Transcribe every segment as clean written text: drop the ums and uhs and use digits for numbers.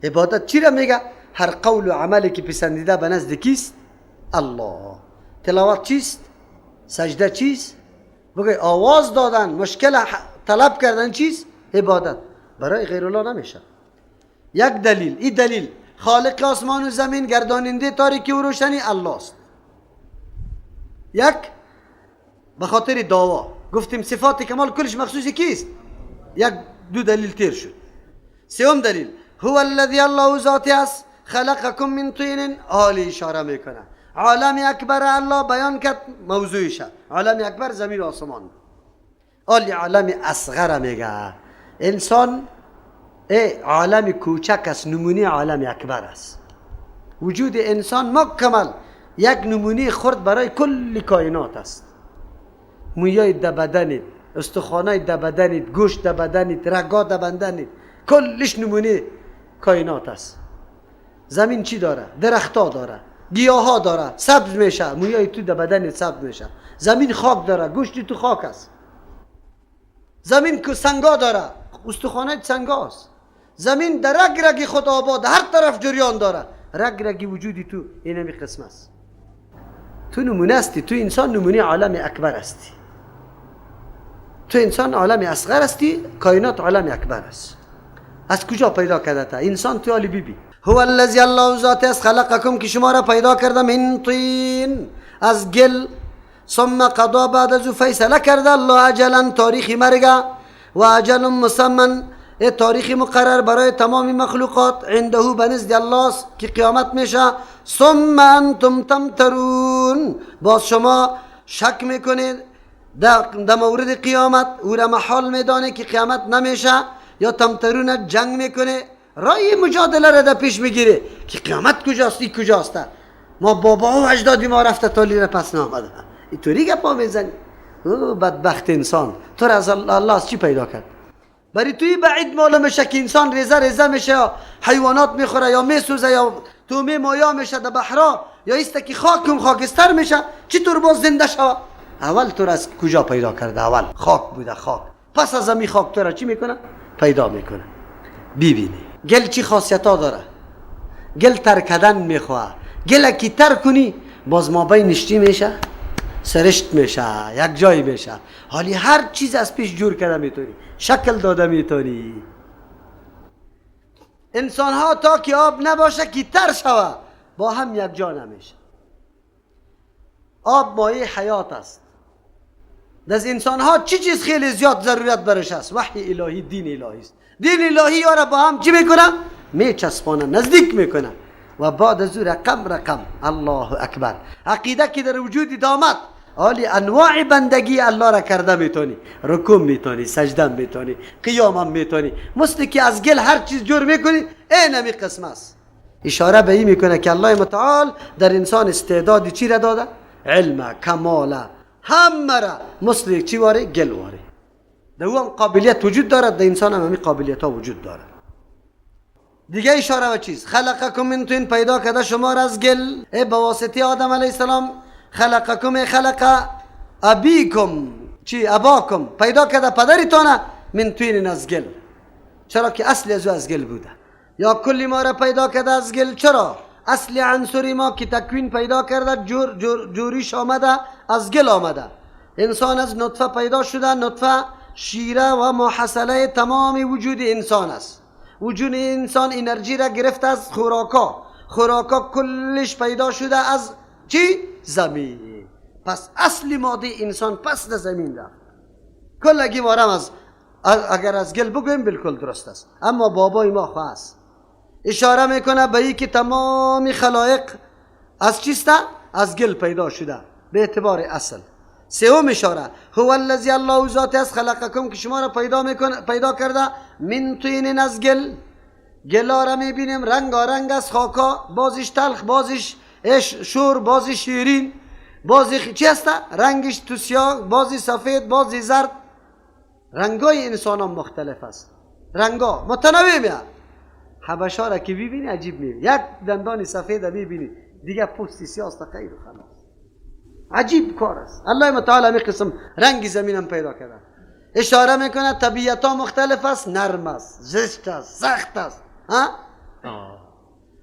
عبادت چی را میگه؟ هر قول و عملی که پسندیده به نزد کیست؟ الله. تلاوت چیست؟ سجده چیست؟ بگه آواز دادن، مشکل طلب کردن چیست؟ عبادت. برای غیر الله نمیشه. یک دلیل، این دلیل خالق آسمان و زمین، گرداننده تاریکی و روشنی الله است. یک، به خاطر دعوا گفتیم صفات کمال کلش مخصوص کیست؟ یک دو دلیل تیر شد. سوم دلیل، هو الذی الله ذاتی است خلقکم من طین، حالی اشاره میکنه عالم اکبر الله بیان کرد موضوعش. عالم اکبر زمین و آسمان، حالی عالم اصغر میگه. انسان عالم کوچک است، نمونه عالم اکبر است. وجود انسان مکمل یک نمونه خرد برای کل کائنات است. مویای د بدنت، استخوانای د بدنت، گوشت د بدنت، رگا د بدنت، کلش نمونه کائنات است. زمین چی داره؟ درختا داره، گیاها داره، سبز میشه، مویای تو د بدنت سبز میشه. زمین خاک داره، گوشت تو خاک است. زمین که سنگا داره، استخوانای سنگا است. زمین در رگ رگ خود آباد، هر طرف جریان داره، رگ رگ وجودی تو اینمی قسم است. تو نمونه هستی، تو انسان نمونه عالم اکبر هستی. تو انسان عالم اصغر هستی، کائنات عالم اکبر است. از کجا پیدا کرده تا انسان؟ تو عالی بی بی. هو الذی الله ذات است خلقکم که شما را پیدا کرده من طین، از گل. ثم قضا، بعد از فیصله کرده الله اجلا، تاریخ مرگ، و اجل مسمى، تاریخ مقرر برای تمام مخلوقات، عنده به نزد الله است که قیامت میشه. ثم انتم تمترون، باز شما شک میکنید در مورد قیامت، او را محال میدانه که قیامت نمیشه، یا تمترون جنگ میکنه، رای مجادله را در پیش میگیره که قیامت کجاست، این کجاست، ما بابا و اجدادی ما رفته تالی را پس نامده. اینطوری گپا میزنی. او بدبخت انسان، تو را از الله از چی پیدا کرد؟ برای توی بعید معلوم میشه که انسان ریزه ریزه میشه، یا حیوانات میخوره، یا میسوزه، یا تومه مایا میشه در بحرا، یا ایست که خاکم خاکستر میشه، چطور باز زنده شوه؟ اول تو را از کجا پیدا کرده؟ اول خاک بوده، خاک. پس از امی خاک تو را چی میکنه؟ پیدا میکنه. ببینی گل چی خاصیت ها داره. گل تر کردن میخواه، گل کی تر کنی باز ما بینش چی میشه؟ سرشت میشه، یک جای میشه. حالی هر چیز از پیش جور کرده میتونی، شکل داده میتونی. انسان ها تا که آب نباشه که تر شوه با هم یک جا نمیشه. آب مایه حیات است. از انسان ها چی چیز خیلی زیاد ضرورت برش است؟ وحی الهی، دین الهی است. دین الهی یارا با هم چی میکنه؟ میچسبانه، نزدیک میکنه و بعد از او رقم رقم. الله اکبر. عقیده که در وجود دامد، حالی انواع بندگی الله را کرده میتونی، رکوع میتونی، سجده میتونی، قیام هم میتونی، مثل که از گل هر چیز جور میکنی، این همی قسم است. اشاره به این میکنه که الله متعال در انسان استعداد چی را داده؟ علم، کمال، همه را مثل چی واره؟ گل واره. در او هم قابلیت وجود دارد، در انسان هم همی قابلیت ها وجود دارد. دیگه اشاره به چیز؟ خلقکم من طین، پیدا کرده شما را از گل. ای به واسطه آدم علیه السلام، خلقکم خلق ابیکم، چی؟ اباکم، پیدا کرده پدرتان من طین، از گل. چرا که اصل از او از گل بوده. یا کلی ما را پیدا کرده از گل. چرا؟ اصل عنصری ما که تکوین پیدا کرده، جور جور جوریش آمده، از گل آمده. انسان از نطفه پیدا شده، نطفه شیره و محصله تمام وجود انسان است. وجود انسان انرژی را گرفت از خوراکا، خوراکا کلش پیدا شده از چی؟ زمین. پس اصل ماده انسان پس در زمین رفت. کلگی مارم از اگر از گل بگویم بالکل درست است، اما بابای ما خواه است. اشاره میکنه به ای که تمام خلایق از چیست؟ از گل پیدا شده به اعتبار اصل. سوم اشاره، هو الذی الله ذات است خلقکم که شما را پیدا میکنه، پیدا کرده من طین، از گل. گلا را میبینیم رنگ رنگ است، خاکا بازش تلخ، بازش شور، بازی شیرین، بازی چی است؟ رنگش تو سیاه، بازی سفید، بازی زرد. رنگای انسان هم مختلف است، رنگا متنوع میاد. حبشا را که ببینی عجیب میبینی، یک دندان سفید میبینی، دیگه پوست سیاه است، خیر و خلاص. عجیب کار است. الله متعال همی قسم رنگ زمین هم پیدا کرده. اشاره میکنه طبیعت ها مختلف است، نرم است، زشت است، سخت است. ها؟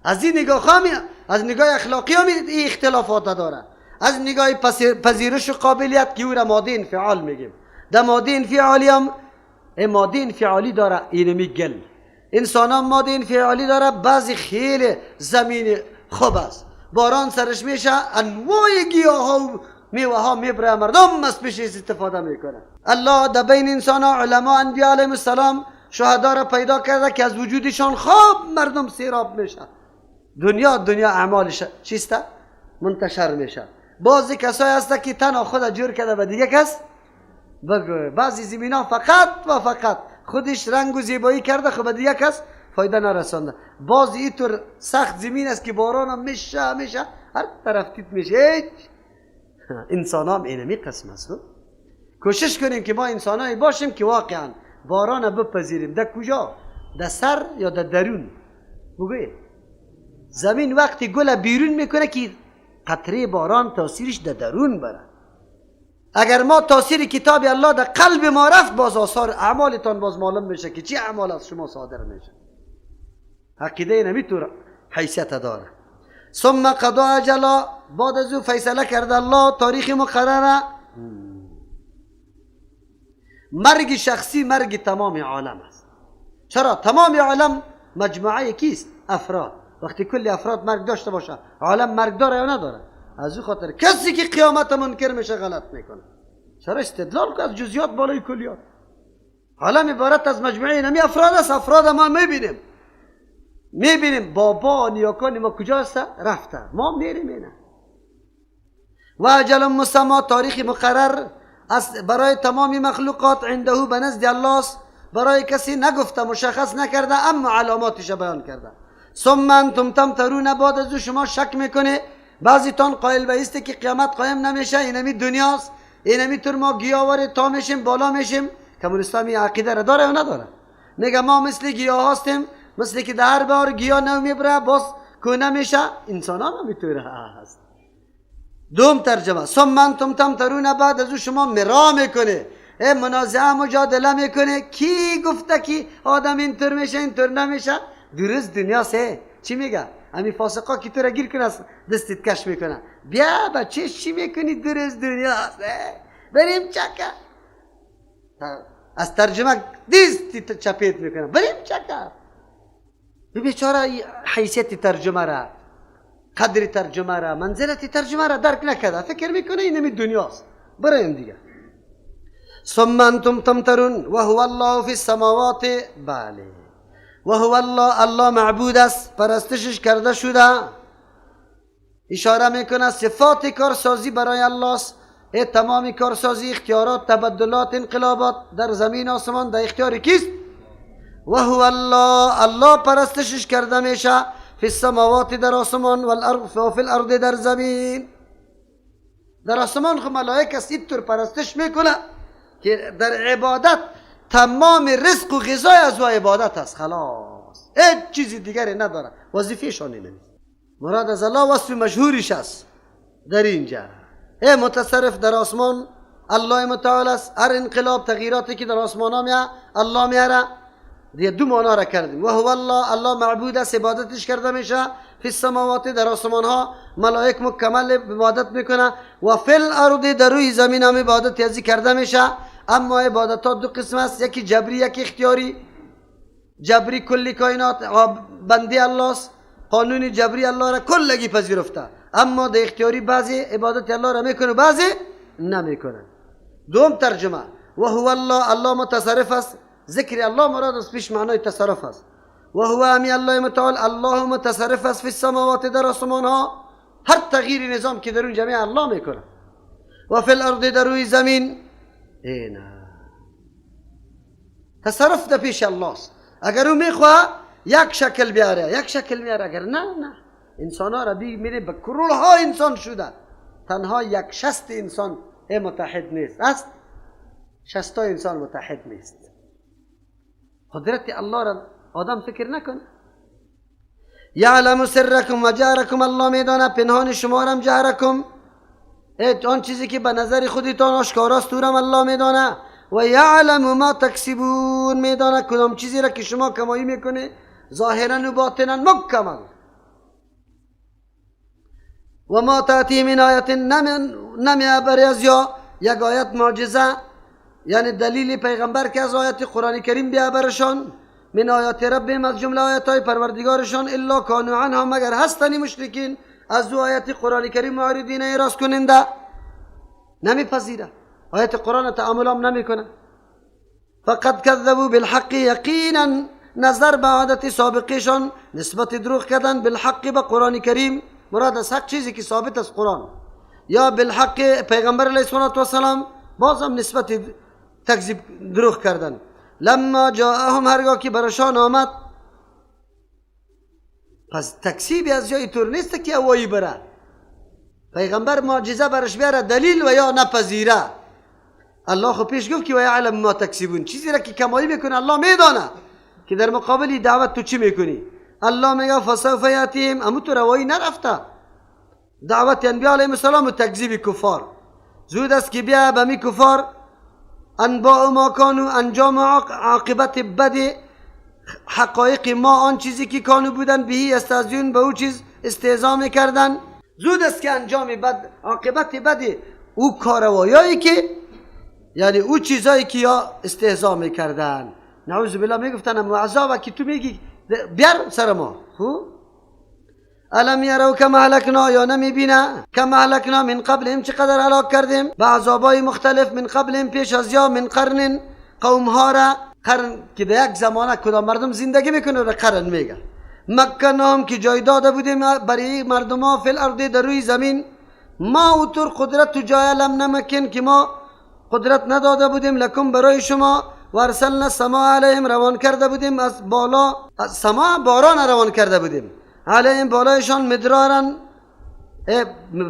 از این نگاه هم، از نگاه اخلاقی هم این اختلافات داره. از نگاه پذیرش و قابلیت که او را ماده انفعال میگیم، در ماده انفعالی هم ماده انفعالی داره. اینمی گل انسان هم ماده انفعالی داره. بعضی خیلی زمین خوب است، باران سرش میشه، انواع گیاه ها و میوه ها میبره، مردم از پیش استفاده میکنه. الله در بین انسان ها علما، انبیا علیهم السلام، شهدا را پیدا کرده که از وجودشان خوب مردم سیراب میشه. دنیا اعمالش چیست؟ منتشر میشه. بعضی کسایی هست که تنها خود جور کرده و دیگه کس بگو. بعضی زمین ها فقط و فقط خودش رنگ و زیبایی کرده، خب دیگه کس فایده نرسانده. بعضی اینطور سخت زمین است که باران هم میشه هر طرف تیت میشه. هیچ انسان هم اینمی قسم است. کوشش کنیم که ما انسانایی باشیم که واقعا باران بپذیریم. در کجا؟ در سر یا در درون؟ بگوی زمین وقتی گل بیرون میکنه که قطره باران تاثیرش در درون بره. اگر ما تاثیر کتاب الله در قلب ما رفت، باز آثار اعمالتان باز معلوم میشه که چی اعمال از شما صادر میشه. عقیده نمیتور حیثیت داره. ثم قضا اجلا، بعد از او فیصله کرده الله تاریخ مقرره. مرگ شخصی مرگ تمام عالم است. چرا؟ تمام عالم مجموعه کیست؟ افراد. وقتی کل افراد مرگ داشته باشه، عالم مرگ داره یا نداره؟ از او خاطر کسی که قیامت منکر میشه غلط میکنه. چرا استدلال که از جزئیات بالای کلیات. عالم عبارت از مجموعه نمی افراد است. افراد ما میبینیم بابا نیاکان ما کجا هست؟ رفته، ما میریم اینه. و اجل مسما، تاریخ مقرر از برای تمام مخلوقات، عنده به نزد الله است. برای کسی نگفته، مشخص نکرده، اما علاماتش بیان کرده. ثم انتم تمترون، بعد از او شما شک میکنه. بعضی تان قائل به است که قیامت قایم نمیشه، اینمی دنیاست، اینمی طور ما گیاوار تا میشیم بالا میشیم. کمونیستا می عقیده را داره یا نداره؟ میگه ما مثل گیاه هستیم، مثل که در هر بار گیاه نو میبره باز کونه میشه. انسان ها میتوره هست. دوم ترجمه ثم انتم تمترون، بعد از او شما مرا میکنه، منازعه مجادله میکنه. کی گفته که آدم اینطور میشه اینطور نمیشه؟ درست دنیا سه چی میگه؟ همین فاسقا که تو را گیر کنه دستت کش میکنه، بیا بچه چی میکنی؟ درست دنیا سه بریم چکه. از ترجمه دست چپیت میکنه، بریم چکه. بیچاره حیثیت ترجمه را، قدر ترجمه را، منزلت ترجمه را درک نکرده، فکر میکنه اینمی دنیاست، بریم دیگه. ثم انتم تمترون و هو الله فی السماوات. بله، و هو الله، الله معبود است، پرستشش کرده شده. اشاره میکنه صفات کارسازی برای الله است. تمام کارسازی، اختیارات، تبدلات، انقلابات در زمین آسمان در اختیار کیست؟ و هو الله، الله پرستشش کرده میشه، فی السماوات در آسمان، والارض و فی الارض در زمین. در آسمان خو ملائک است، اینطور پرستش میکنه که در عبادت تمام رزق و غذای از او عبادت است، خلاص، هیچ چیزی دیگری نداره، وظیفه‌شان اینه. مراد از الله وصف مشهورش است در اینجا. ای متصرف در آسمان الله متعال است. هر انقلاب تغییراتی که در آسمان ها میاد الله میاره. دیگه دو معنا را کردیم. و هو الله، الله معبود است، عبادتش کرده میشه. فی السماوات در آسمان ها ملائک مکمل عبادت میکنه، و فی الارض در روی زمین هم عبادت ازی کرده میشه. اما عبادت ها دو قسم است، یکی جبری یکی اختیاری. جبری کلی کائنات بندی الله است، قانون جبری الله را کلگی پذیرفته. اما در اختیاری بعضی عبادت الله را میکنه بعضی نمیکنه. دوم ترجمه و هو الله، الله متصرف است. ذکر الله مراد از پیش معنای تصرف است. و هو امی الله متعال، الله متصرف است فی السماوات در آسمان ها، هر تغییر نظام که در اون جميع الله میکنه. و فی الارض در روی زمین. اینا تصرف در پیش الله است. اگر او میخواه یک شکل بیاره یک شکل میاره، اگر نه نه. انسان ها را میره به کرول ها انسان شده، تنها یک شست انسان متحد نیست. است شستا انسان متحد نیست. قدرت الله را آدم فکر نکنه. یعلم سرکم و جهرکم، الله میدانه پنهان شما را جهرکم، آن چیزی که به نظر خودتان آشکاراست او را الله میدانه. و یعلم ما تکسبون، میدانه کدام چیزی را که شما کمایی میکنه ظاهرا و باطنا مکمل. و ما تأتی من آیت، نمی از یا یک آیت معجزه، یعنی دلیل پیغمبر که از آیت قرآن کریم بیا برشان، من آیات ربهم، از جمله آیات های پروردگارشان، الا کانوا عنها، مگر هستنی مشرکین از او آیت قرآن کریم معارضین، اعراض کننده، نمیپذیره آیت قرآن تعامل هم نمیکنه. فقد کذبوا بالحق یقینا، نظر به عادت سابقشان نسبت دروغ کردن، بالحق به قرآن کریم، مراد از حق چیزی که ثابت از قرآن، یا بالحق پیغمبر علیه الصلاة والسلام، بازم نسبت تکذیب دروغ کردن. لما جاءهم، هرگاه که برشان آمد. پس تکذیب از جای طور نیست که اوایی بره پیغمبر معجزه برش بیاره دلیل و یا نپذیره. الله خو پیش گفت که و یعلم ما تکسبون، چیزی را که کمایی میکنه الله میدانه که در مقابل دعوت تو چی میکنی. الله میگه فسوف یاتیم، اما تو روایی نرفته دعوت انبیاء علیهم السلام و تکذیب کفار. زود است که بیا به می کفار انباء ما کانو، انجام عاقبت بد حقایق ما، آن چیزی که کانو بودن بهی استهزیون، به او چیز استهزا میکردن. زود است که انجام بد عاقبت بد او کاروایی که، یعنی او چیزایی که یا استهزا میکردن، نعوذ بالله میگفتن امو عذاب که تو میگی بیار سر ما. خب الم یروا کما اهلکنا، یا نمیبینه کما اهلکنا من قبلهم، چقدر هلاک کردیم به عذابای مختلف، من قبلهم پیش از یا، من قرن، قوم ها را، قرن که در یک زمانه کدام مردم زندگی میکنه را قرن میگه. مکناهم که جای داده بودیم برای مردم ها فی الارض در روی زمین، ما اوتر قدرت و جای لم نمکن که ما قدرت نداده بودیم لکم برای شما، و ارسلنا السماء علیهم، روان کرده بودیم از بالا، از سما باران روان کرده بودیم، علیهم بالایشان، مدرارن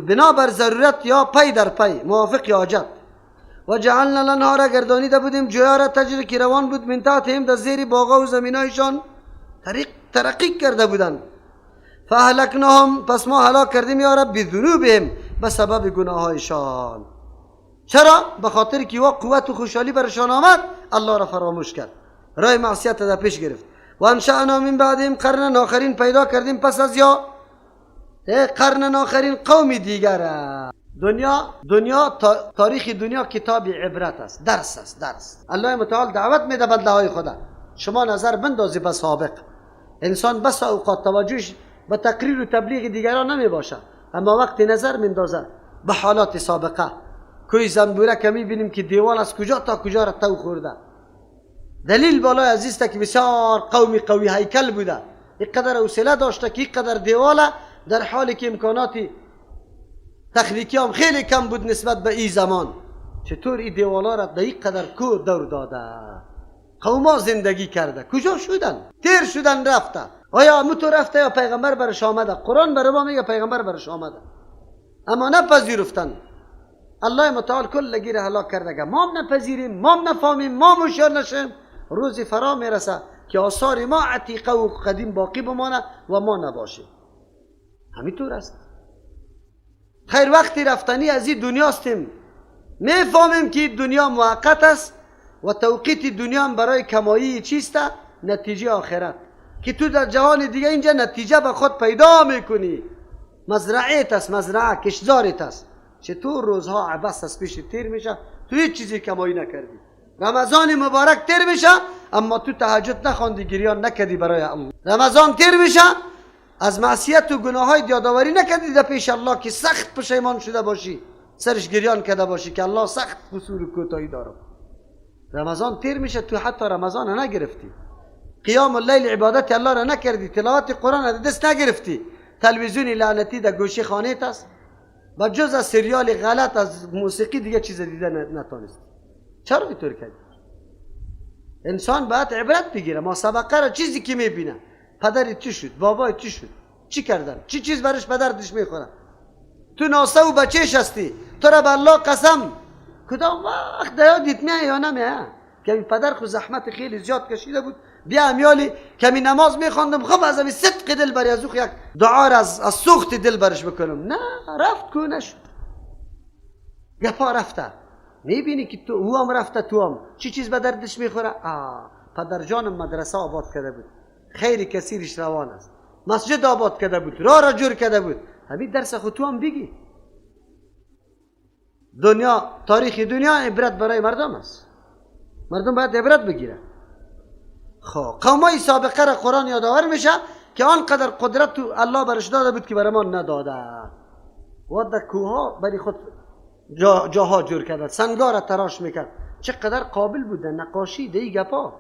بنابر ضرورت یا پی در پی موافق حاجت. و جعلنا الانهار، گردانیده بودیم جویا را، تجری که روان بود، من تحتهم در زیر باغا و زمینایشان ترقی کرده بودند. فاهلکناهم، پس ما هلاک کردیم یا رب بذنوبهم، به سبب گناهایشان. چرا؟ به خاطر که وا قوت و خوشحالی برشان آمد، الله را فراموش کرد، راه معصیت را پیش گرفت. و انشأنا من بعدهم قرنا آخرین، پیدا کردیم پس از یا قرن آخرین، قوم دیگر. دنیا تاریخ دنیا کتاب عبرت است، درس است، درس. الله متعال دعوت میده بنده های خدا، شما نظر بندازی به سابق. انسان بس اوقات توجهش به تقریر و تبلیغ دیگران نمی باشه، اما وقتی نظر میندازه به حالات سابقه، کوی زنبوره که میبینیم که دیوال از کجا تا کجا را تو خورده، دلیل بالای عزیز که بسیار قومی قوی هیکل بوده، اینقدر حوصله داشته که اینقدر دیواله در حالی که امکانات تکنیکی هم خیلی کم بود نسبت به این زمان، چطور این دیوالا را در اینقدر کوه دور داده. قوما زندگی کرده، کجا شدن؟ تیر شدن رفته. آیا متو رفته یا پیغمبر برش آمده؟ قرآن برای ما میگه پیغمبر برش آمده، اما نپذیرفتن. الله متعال کل گیر هلاک کرده. ما هم نپذیریم، ما هم نفهمیم، ما هم هوشیار نشیم، روزی فرا میرسه که آثار ما عتیقه و قدیم باقی بمانه و ما نباشیم. همینطور است. خیر وقتی رفتنی از این دنیا هستیم، میفهمیم که دنیا موقت است و توقیت دنیا هم برای کمایی چیست؟ نتیجه آخرت، که تو در جهان دیگه اینجا نتیجه به خود پیدا میکنی. مزرعه است، مزرعه کشتزارت است. چطور روزها عبث از پیش تیر میشه، تو هیچ چیزی کمایی نکردی. رمضان مبارک تیر میشه اما تو تهجد نخواندی، گریان نکردی برای الله. رمضان تیر میشه از معصیت و گناه‌های یادآوری نکردی در پیش الله که سخت پشیمان شده باشی، سرش گریان کرده باشی که الله سخت قصور و کوتاهی دارم. رمضان تیر میشه تو حتی رمضان نگرفتی، قیام اللیل عبادت الله را نکردی، تلاوت قرآن را دست نگرفتی، تلویزیون لعنتی در گوشه خانه است و جز از سریال غلط از موسیقی دیگه چیز دیده نتونست. چرا اینطور کردی؟ انسان باید عبرت بگیره. ما سبقه را چیزی که میبینه، پدری چی شد، بابای چی شد، چی کردن، چی چیز برش پدردش میخوره. تو ناسه و بچهش هستی، تو را به الله قسم کدام وقت یادت میاد یا نمیاد که این پدر خو زحمت خیلی زیاد کشیده بود، بیا امیالی کمی نماز میخواندم، خب از همین صدق دل بری از او یک دعا را از سوخت دل برش بکنم. نه، رفت کو نشد، گپا رفته. میبینی که تو او هم رفته تو هم چی چیز به دردش میخوره؟ پدر جانم مدرسه آباد کرده بود، خیر کثیرش روان است، مسجد آباد کرده بود، راه را جور کرده بود، همین درس خود تو هم بگی. دنیا، تاریخ دنیا عبرت برای مردم است، مردم باید عبرت بگیره. خب قومای سابقه را قرآن یادآور میشه که آنقدر قدرت تو الله برش داده بود که برای ما نداده. و در کوها برای خود جاها جور کرده، سنگا را تراش میکرد، چقدر قابل بود نقاشی دی گپا.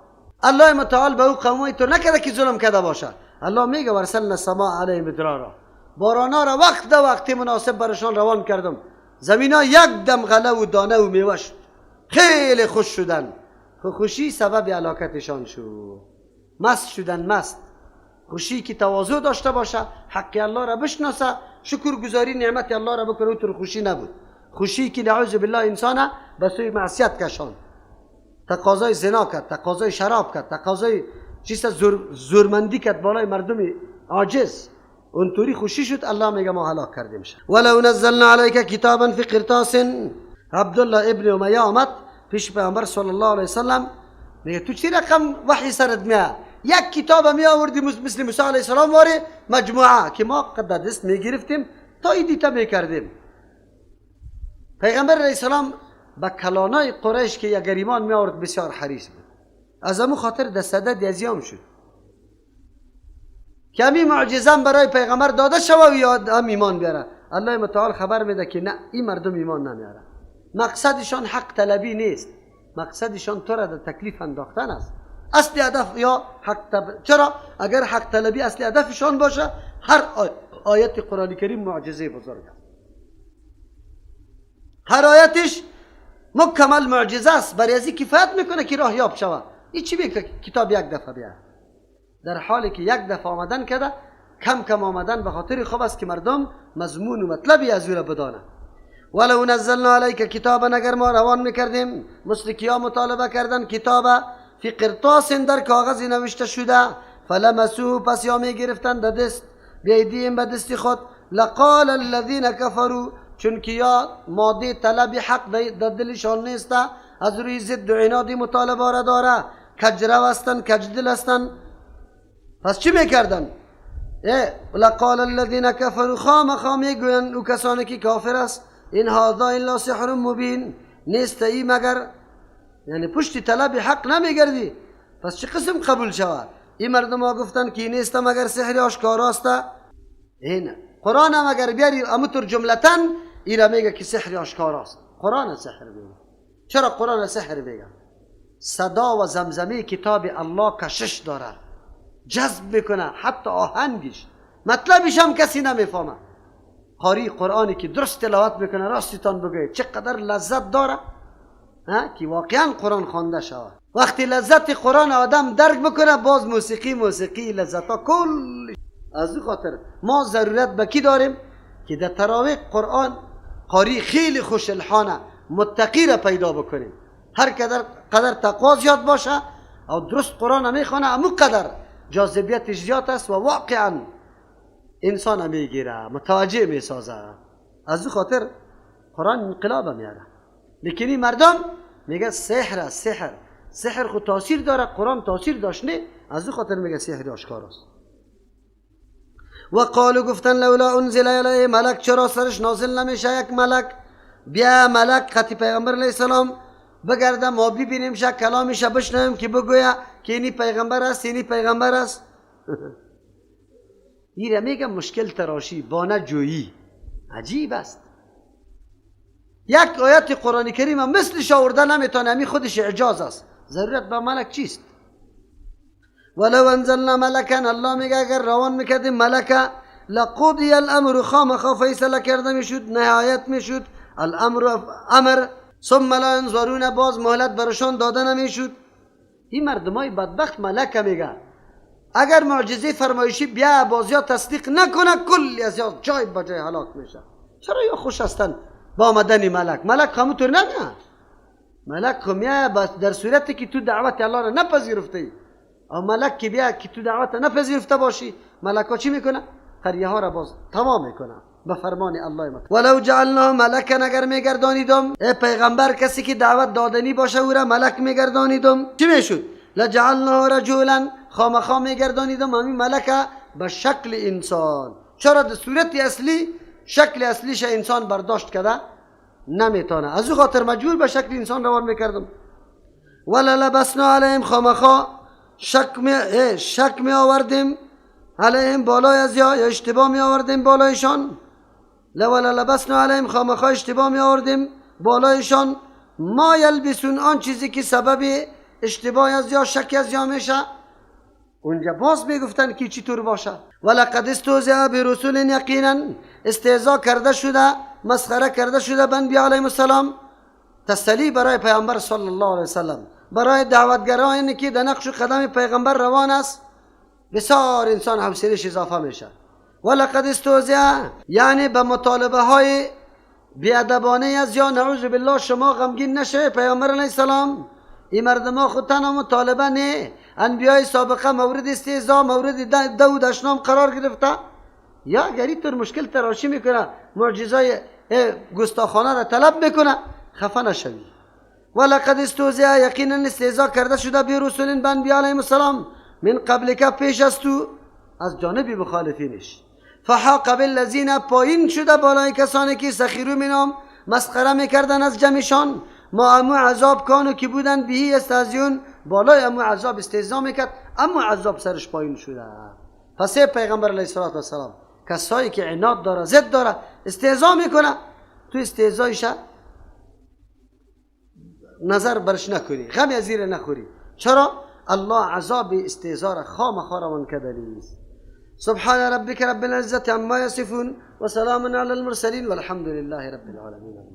الله متعال به او قومای تو نکرده که ظلم کرده باشه. الله میگه ورسلنا السماء علیهم مدرارا، بارانا را وقت در وقت مناسب برشان روان کردم، زمینا یک دم غله و دانه و میوه شد، خیلی خوش شدن. خوشی سبب هلاکتشان شد، مست شدن. مست خوشی که تواضع داشته باشه، حق الله را بشناسه، شکرگزاری نعمت الله را بکنه، اونطور خوشی نبود. خوشی که نعوذ بالله انسان به سوی معصیت کشان، تقاضای زنا کرد، تقاضای شراب کرد، تقاضای چیز زورمندی کرد بالای مردم عاجز، اونطوری خوشی شد. الله میگه ما هلاک کردیم. ولو نزلنا علیک کتابا فی قرطاس. عبدالله ابن امیه آمد پیش پیامبر صلی الله علیه وسلم، میگه تو چی رقم وحی سرت میاد؟ یک کتاب می آوردی مثل موسی علیه السلام واره مجموعه که ما قد دست میگرفتیم تا ایدیتا میکردیم. پیغمبر علیه السلام به کلانای قریش که اگر ایمان می آورد بسیار حریص بود، از امو خاطر در صدد ازیام شد که همین معجزه برای پیغمبر داده شوه و یاد هم ایمان بیاره. الله متعال خبر میده که نه، این مردم ایمان نمیاره، مقصدشان حق طلبی نیست، مقصدشان تو را در تکلیف انداختن است. اصل هدف یا حق چرا؟ اگر حق طلبی اصل هدفشان باشه، هر آیت قرآن کریم معجزه بزرگ است، هر آیتش مکمل معجزه است، برای از این کفایت میکنه که راه یاب شود. این چی میگه کتاب یک دفعه بیاد، در حالی که یک دفعه آمدن کرده، کم کم آمدن به خاطر خوب است که مردم مضمون و مطلبی از او را بدانند. ولو نزلنا علیک کتابا، اگر ما روان میکردیم مثل کیا مطالبه کردن کتاب فی قرطاس در کاغذ نوشته شده، فلمسوه پس یا میگرفتن در دست، بیدیم به دست خود، لقال الذین کفروا، چون که یا ماده طلب حق در دلشان نیست، از روی ضد و عناد مطالبه را داره، کجرو هستن، کجدل هستن. پس چی میکردن؟ لقال الذین کفروا، خامخا میگویند او کسانی که کافر است، این هذا الا سحر مبین، نیست ای مگر، یعنی پشت طلب حق نمیگردی، پس چه قسم قبول شود؟ این مردم ها گفتن که نیست مگر سحر آشکاراست. این قرآن هم اگر بیاری امطور جملتاً ای را میگه که سحر آشکاراست. قرآن سحر میگه. چرا قرآن سحر میگه؟ صدا و زمزمه کتاب الله کشش داره، جذب میکنه، حتی آهنگش مطلبش هم کسی نمیفهمه. قاری قرآنی که درست تلاوت میکنه، راستتان بگه چقدر لذت داره که واقعا قرآن خوانده شود. وقتی لذت قرآن آدم درک بکنه، باز موسیقی لذت ها کل. از او خاطر ما ضرورت به کی داریم که در تراویح قرآن قاری خیلی خوش الحانه متقی را پیدا بکنیم. هر قدر تقوا زیاد باشه او درست قرآن میخوانه، امو قدر جاذبیتش زیاد است و واقعا انسان میگیره، متوجه میسازه. از او خاطر قرآن انقلاب میاره. لیکن این مردم میگه سحر است، سحر سحر خود تاثیر داره، قرآن تاثیر داشت نه، از او خاطر میگه سحر آشکار است. و قالو گفتن لولا انزل علیه ملک، چرا سرش نازل نمیشه یک ملک؟ بیا ملک خطی پیغمبر علیه السلام بگرده ما ببینیم شه کلامش بشنویم که بگویا که اینی پیغمبر است، اینی پیغمبر است. این میگه مشکل تراشی، بانه جویی عجیب است. یک آیت قرآن کریم مثلش آورده نمیتونه، همین خودش اعجاز است. ضرورت به ملک چیست؟ ولو انزلنا ملکا، الله میگه اگر روان میکردیم ملکا، لقضی الامر، خامخا فیصله کرده میشد، نهایت میشد، الامر امر، ثم لا ینظرون، باز مهلت برشان داده نمیشد. این مردمای بدبخت ملکه میگه اگر معجزه فرمایشی بیا بازیا تصدیق نکنه، کلی از یا جای به جای هلاک میشه. چرا یا خوش هستن با آمدن ملک؟ ملک همونطور نمیاد، ملک خو میاد در صورتی که تو دعوت الله را نپذیرفته. او ملک که بیا که تو دعوت نپذیرفته باشی، ملک ها چی میکنه؟ قریه ها را باز تمام میکنه، به فرمان الله مت. ولو جعلنا ملکا، اگر میگردانیدم ای پیغمبر کسی که دعوت دادنی باشه او را ملک میگردانیدم، چی میشد؟ لجعلنا رجلا، خامخا میگردانیدم همین ملک به شکل انسان. چرا؟ در صورت اصلی شکل اصلیش انسان برداشت کرده نمیتونه، از او خاطر مجبور به شکل انسان روان میکردم. ولا لبسنا علیهم، خامخا شک می آوردیم علیهم بالای از یا اشتباه می آوردیم بالایشان. ولا لبسنا علیهم، خامخا اشتباه می آوردیم بالایشان. ما یلبسون، آن چیزی که سبب اشتباه از یا شک از یا میشه. اونجا باز میگفتن که چطور باشه. ولقد استهزئ برسول، یقینا استهزا کرده شده، مسخره کرده شده به انبیا علیهم السلام. تسلی برای پیامبر صلی الله علیه وسلم، برای دعوتگرانی که در نقش و قدم پیغمبر روان است، بسیار انسان حوصله‌اش اضافه میشه. ولقد استهزئ یعنی به مطالبه های بیادبانه از یا نعوذ بالله شما غمگین نشه پیامبر علیه السلام. این مردم ها خود تنها مطالبه نه، انبیای سابقه مورد استهزا، مورد دو دشنام قرار گرفته. یا اگر اینطور مشکل تراشی میکنه، معجزای گستاخانه را طلب میکنه، خفه نشوی. ولقد استهزئ، یقینا استهزا کرده شده برسول به انبیا علیهم السلام من قبلک، پیش از تو، از جانب مخالفینش. فحاق بالذین، پایین شده بالای کسانی که سخیرو منهم، مسخره میکردن از جمعشان. ما امو عذاب کانو که بودن بهی استهزئون، بالای امو عذاب استهزا میکرد، اما عذاب سرش پایین شده. پس پیغمبر علیه الصلاة والسلام کسایی که عناد داره، ضد داره، استهزا میکنه، تو استهزایش نظر برش نکنی، غم از زیر نخوری. چرا؟ الله عذاب استهزا را خامخا روان کرده نیست. سبحان ربك رب العزة عما يصفون وسلام على المرسلين والحمد لله رب العالمين.